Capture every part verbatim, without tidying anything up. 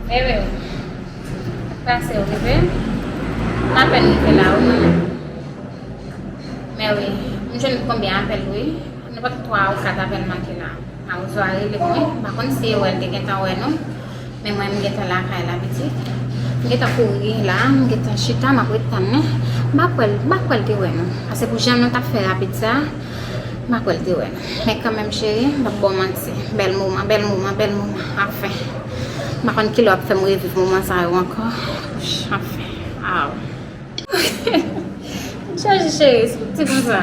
Bebe, pase w rive? M apèn rive la, wi, mwen menm. Men wi, m jwenn konbyen apèl, wi. Nenpòt twa ou kat apèl manke la. Mawozo a rele m, wi. M pa konn si e wè l te gentan wè nou. Men mwen, m gentan lakay la, pitit. M gentan kouri la, m gentan chita, m ap ret tann li. M pa kwè l, m pa kwè l te wè nou. Paske pou jan nou t ap fè rapid sa, m pa kwè l te wè nou. Men kanmenm, cheri, m p ap ba w manti. Bèl moman, bèl moman, bèl moman. Anfen. M pa konn kilè w ap fè m reviv moman sa yo ankò. Anfen. Aw. M chaje, cheri, sou ti konsa.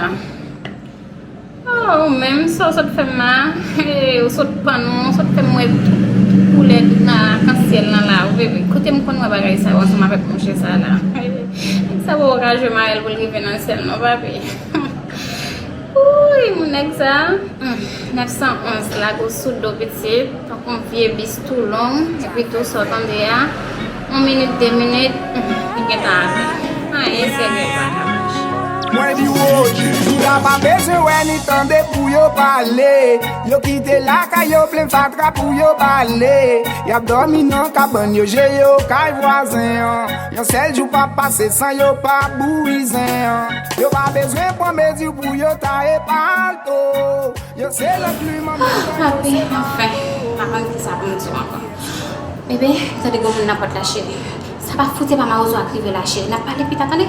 Oh, ou menm, sa w sot fè m la? Hey, ou sot pann mwen, ou sot fè m wè tout koulè nan akansyèl lan la, wi, bebe. Kote m konn wè bagay sa yo ansanm avèk mouche sa la? Nèg sa poko ka jwe mayèl pou l rive nan syèl non, papi. Wouy, moun nèg sa. Hmm, nèf san onz, lage w sou do, pitit. Tankou yon vye bis tou long, epi tou sa w tande a, yon minit, de minit, li gentan ale. Anyen serye pa ka mache. Mwen di Roger, moun sa pa bezwen wè ni tande pou yo pale. Yo kite lakay yo plen fatra pou yo pale. Y ap dòmi nan kabann yo, je yo kay vwazen an. Yon sèl jou p ap pase san yo pa bouyi zen an. Yo pa bezwen pran mezi pou yo taye palto. Yo se lankliman. Ah, papi, anfen, m pa konn kisa pou m di w ankò. Bebe, tande gen moun nan pòt la, cheri. Sa pa fout se pa mawozo a k rive la, cheri. N ap pale pita, tande.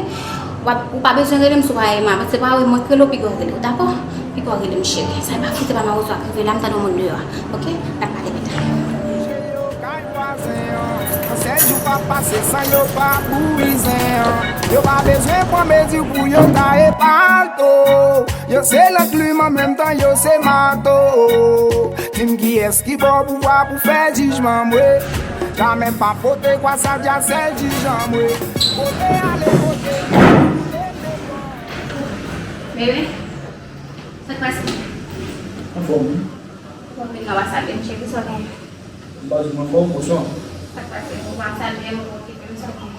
W ap, ou pa bezwen rele m si w pa renmen m, paske se pa mwen k rele w, piga w rele w, dakò? Piga w rele m, cheri. Sa pa fout se pa mawozo a k rive la, m tande yon moun deyò a. Oke? N ap pale pita. Yon sèl jou p ap pase san yo pa bouyi zen an. Yo pa bezwen pran mezi pou yo taye palto. Yo se lankliman, menm tan yo se mato. Di m kiyès ki ba w pouvwa pou fè jijman mwen. Jamè pa pote kwa sa dja sèl jijman mwen. Kote ale kote. Bebe, sa k pase? Anfòm, wi. Bon, vin nan w a salye m, cheri, sa w gen? M pa di m anfòm, bonswa. Sa k pase? Ou pa salye m, ou okipe m, sa w gen?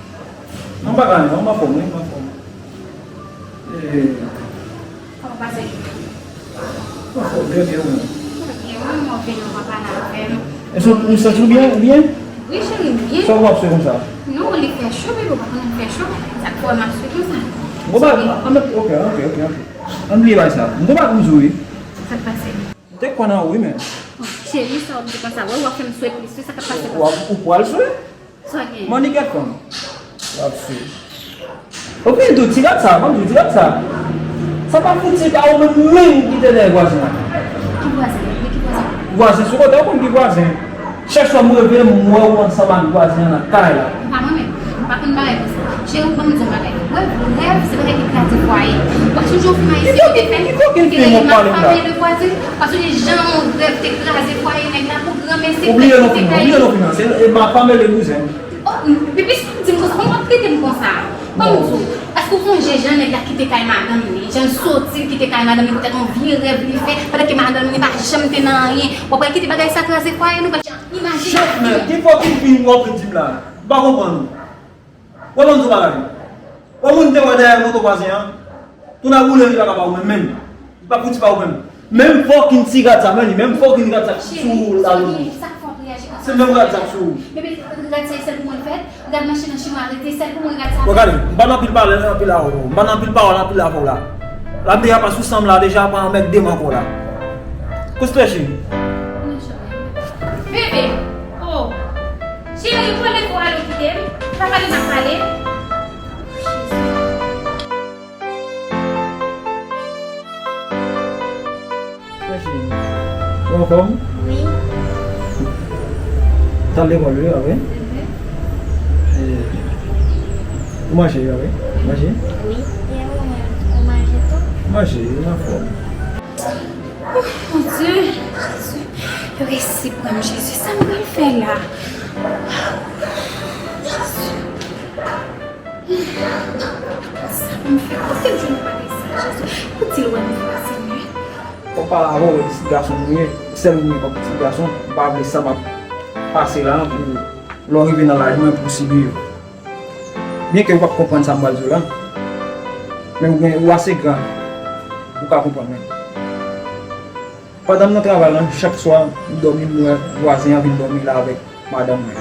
Non, m pa ka non, m anfòm, wi, m anfòm. E, kòman w pase jounen? M anfòm, byen, byen, wi. Byen, wi, mwen vin, ou pa pale avè m. Èske w santi w byen, ou byen? Wi, cheri, m byen. Sa w ap swe konsa? Non, li fè cho, bebe, ou pa konnen l fè cho. Sa k fè m ap swe konsa. Bon, ba, an, ok, ok, ok, ok. Ann bliye bagay sa. M konprann m sou, wi. Sa k pase? M te kwè nan ou, wi, men. Oh, cheri, sa w ap di konsa? Wè, w ap fè m swe plis, wi, sa k ap pase konsa? W ap, ou pral swe? Sa w gen? Manigèt fanm. W ap swe. Ou fini tou, ti rat sa, ban m di w, ti rat sa. Sa pa fouti pa ou menm menm ki te dèyè vwazen an. Ki vwazen? De ki vwazen? Vwazen sou kote, ou konn ki vwazen. Chak swa m reve, m wè w ansanm ak vwazen an nan kay la. M pa mwen menm. M pa konn bagay konsa. Cheri, ban m di w yon bagay. Wè, rèv, se bagay ki kraze fwaye. W ap sonje yon fim ayisyen ki te fè, ki te rele Ma femme et le voisin. W ap sonje jan yon rèv te kraze fwaye nèg la pou granmesi ki te kay li. Oubliye non fim nan, se, e, Ma femme et le voisin. Oh, pipi, sa w di m konsa, kòman w ap trete m konsa? Ban m di w, èske w sonje jan nèg la kite kay madanm li, jan l soti, l kite kay madanm li poutèt yon vye rèv li fè, pandan ke madanm li pa janm te nan anyen? W ap pral kite bagay sa kraze fwaye nou, paske imajine. Chèf, men, ki fòkin fim w ap di m la? M pa konprann ou. Wè, ban m di w bagay. Wè, moun te wè dèyè moto vwazen an. Tou nan boule, li pa ka ba ou menm, menm. Li pa fouti ba ou menm. Menm fòkin ti rad sa, men li, menm fòkin rad sa k sou ou la, wi. Se menm rad sa k sou ou. Bebe, rad sa, e sèl pou mwen l fèt. Rad machin nan chimwa rete, sèl pou mwen rad sa. Bon, gade, m pa nan pil pale, nan pil avè w. M pa nan pil pawòl, nan pil avè w la. La m deja pa sou san m la, deja pa anmègde m ankò la. Kouste cheri. Bebe, oh. Cheri, pran lekòl ou kite m. Pa pale, n ap pale. Jezi. Frè cheri, ou anfòm? Wi. T al lekòl wi, a wi? Mhm. E, ou manje, a wi? Manje? Wi. E ou menm, ou manje tou? Manje, ou anfòm. Oh, mon Dieu, Jésus, yo resi pran m, Jezi, sa m pral fè la? Jezi. Sa pou m fè? Kote m jwenn bagay sa, Jezi? Pou di l wè m vwa, Senyè. Fò m pale avè w, e pitit gason m ye, sèl m ye kòm pitit gason, m pa vle sa m ap pase la pou lè w rive nan laj mwen pou w sibi yo. Byenke w p ap konprann sa m pral di w la, men ou gen, ou ase gran pou w ka konprann mwen. Pandan m nan travay lan, chak swa m dòmi, m wè vwazen an vin dòmi la avèk madanm mwen.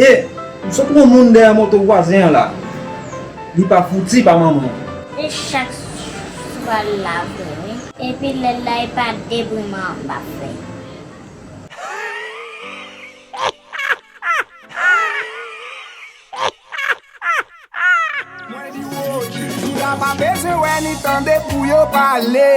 E, m sot wè yon moun dèyè moto vwazen an la. Li pa fouti pa manman. E chak swa la vre wi. Epi lè l la e pa de bri manman m ap fè. Mwen di Roji, nèg la pa bezwen wè ni tande pou yo pale.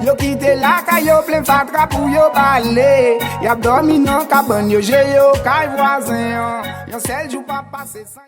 Yo kite lakay yo plen fatra pou yo pale. Y ap dòmi nan kabann yo, je yo kay vwazen an. Yon sèl jou p ap pase san